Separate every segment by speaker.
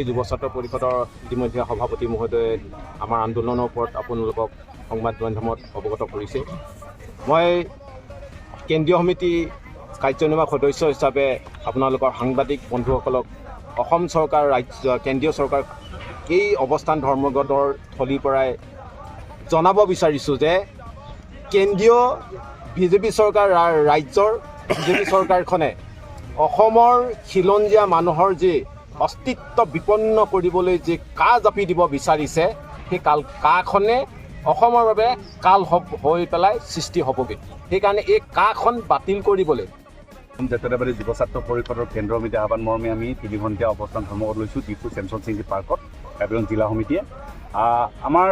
Speaker 1: যুৱ ছাত্ৰ পৰিষদৰ ইতিমধ্যে সভাপতি মহোদয়ে আমাৰ আন্দোলনৰ ওপৰত আপোনালোকক সংবাদ মাধ্যমত অৱগত কৰিছে। মই কেন্দ্ৰীয় সমিতি কাৰ্যনিৰ্বাহক সদস্য হিচাপে আপোনালোকৰ সাংবাদিক বন্ধুসকলক অসম চৰকাৰ, ৰাজ্য, কেন্দ্ৰীয় চৰকাৰ এই অৱস্থান ধৰ্মঘটৰ থলীৰ পৰাই জনাব বিচাৰিছোঁ যে কেন্দ্ৰীয় বিজেপি চৰকাৰ, ৰাজ্যৰ বিজেপি চৰকাৰখনে অসমৰ খিলঞ্জীয়া মানুহৰ যি অস্তিত্ব বিপন্ন কৰিবলৈ যি কা জাপি দিব বিচাৰিছে, সেই কাখনে অসমৰ বাবে কাল হৈ পেলাই সৃষ্টি হ'বগৈ। সেইকাৰণে এই কাখন বাতিল কৰিবলৈ
Speaker 2: অসম জাতীয়তাবাদী যুৱ ছাত্ৰ পৰিষদৰ কেন্দ্ৰ সমিতিৰ আহ্বান মৰ্মে আমি 3 ঘণ্টীয়া অৱস্থান ধৰ্মঘট লৈছোঁ ডিফু চেমচন চিংকি পাৰ্কত কাৰ্বি জিলা সমিতিয়ে। আমাৰ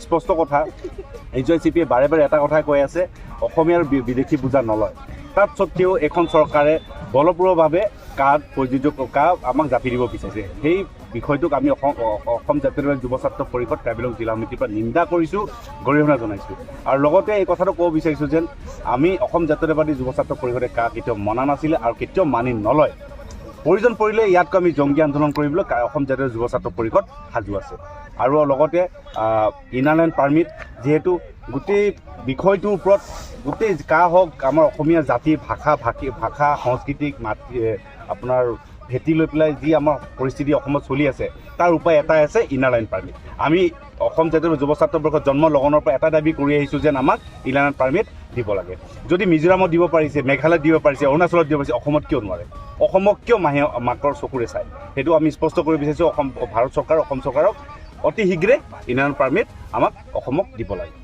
Speaker 2: স্পষ্ট কথা, এইচ ৱাই চি পিয়ে বাৰে বাৰে এটা কথাই কৈ আছে, অসমীয়াৰ বিদেশী বোজা নলয়। তাত স্বত্তেও এইখন চৰকাৰে বলপূৰ্বকভাৱে কা প্ৰযোজ্য, কা আমাক জাপি দিব বিচাৰিছে। সেই বিষয়টোক আমি অসম অসম জাতীয়তাবাদী যুৱ ছাত্ৰ পৰিষদ কাৰ্বি জিলা সমিতিৰ পৰা নিন্দা কৰিছোঁ, গৰিহণা জনাইছোঁ। আৰু লগতে এই কথাটো ক'ব বিচাৰিছোঁ যেন আমি অসম জাতীয়তাবাদী যুৱ ছাত্ৰ পৰিষদে কা কেতিয়াও মনা নাছিলে আৰু কেতিয়াও মানি নলয়। প্ৰয়োজন পৰিলে ইয়াতকৈ আমি জংগী আন্দোলন কৰিবলৈ অসম জাতীয় যুৱ ছাত্ৰ পৰিষদ সাজু আছে। আৰু লগতে ইনাৰ লাইন পাৰ্মিট, যিহেতু গোটেই বিষয়টোৰ ওপৰত গোটেই কা হওক, আমাৰ অসমীয়া জাতি, ভাষা ভাষী, ভাষা সংস্কৃতিক মাতৃ আপোনাৰ ভেটি লৈ পেলাই যি আমাৰ পৰিস্থিতি অসমত চলি আছে, তাৰ উপায় এটাই আছে, ইনাৰ লাইন পাৰ্মিট। আমি অসম জাতীয় যুৱ ছাত্ৰ পৰিষদ জন্ম লগনৰ পৰা এটা দাবী কৰি আহিছোঁ যেন আমাক ইনাৰ লাইন পাৰ্মিট দিব লাগে। যদি মিজোৰামত দিব পাৰিছে, মেঘালয়ত দিব পাৰিছে, অৰুণাচলত দিব পাৰিছে, অসমত কিয় নোৱাৰে? অসমক কিয় মাহে মাকৰ চকুৰে চায়? সেইটো আমি স্পষ্ট কৰিব বিচাৰিছোঁ। অসম, ভাৰত চৰকাৰ, অসম চৰকাৰক অতি শীঘ্ৰে ইনাৰ লাইন পাৰ্মিট আমাক অসমক দিব লাগে।